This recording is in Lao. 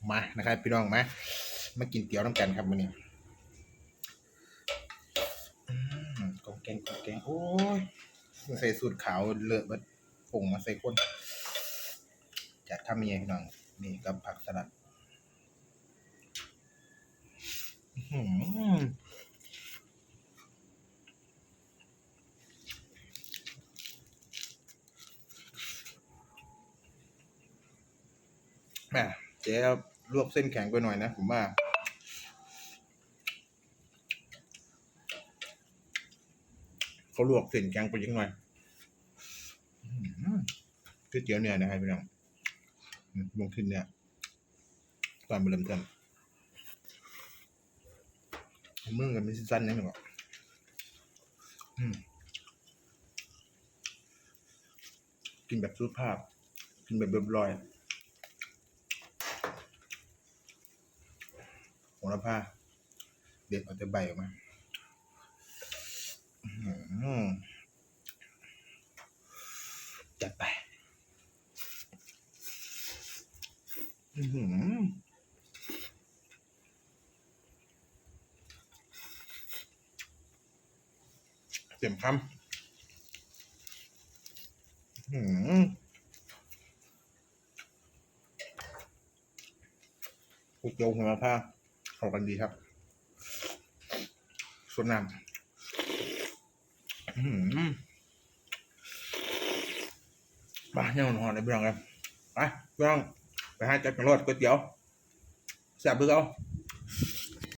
ມານະຄັບພີ່ນ້ອງ ມາ ມາກິນກ໋ຽວນຳກັນຄັບມື້ນີ້. ອືມ ກອງແກງ ກອງແກງ ໂອ້ຍ ໃສ່ສູດຂາວເລີະເບິດ ຜົງມາໃສ່ຄົນ. ຈັດຄຳໃຫຍ່ພີ່ນ້ອງ ນີ້ກັບຜັກສະຫຼັດ. ອືມ ແໝ່ ເຈລວກເສັ້ນແຂງໄປໜ້ອຍນະ ຜົມວ່າ ເຂົາລວກເສັ້ນແຂງໄປຈັກໜ້ອຍ. ອືມ ກ໋ຽວເນື້ອນະຄັບພີ່ນ້ອງ ອືມ ເບິ່ງຂຶ້ນເນື້ອ ຕອນເລີ່ມຕົ້ນ ມືກໍມີສັ່ນໆ ໜຶ່ງ ອືມ ກິນແບບສຸຂະພາບ ກິນແບບລຽບຮ້ອຍ. ໂຫລະພາ ເດັດເອົາແຕ່ໃບອອກມາ. ອືມ ຈັດໄປ. ອືມ ເຕັມຄຳ. ອືມ ກ໋ຽວໂຫລະພາເຂົ້າກັນດີຄັບ ຊົດນ້ຳ. ອືມ ມາ ຍັງຮ້ອນໆ ເດີພີ່ນ້ອງເອີຍ. ໄປພີ່ນ້ອງ ໄປຫາຈັດກັນໂລດ ກ໋ຽວຕຽວ ແຊບຄືເກົ່າ.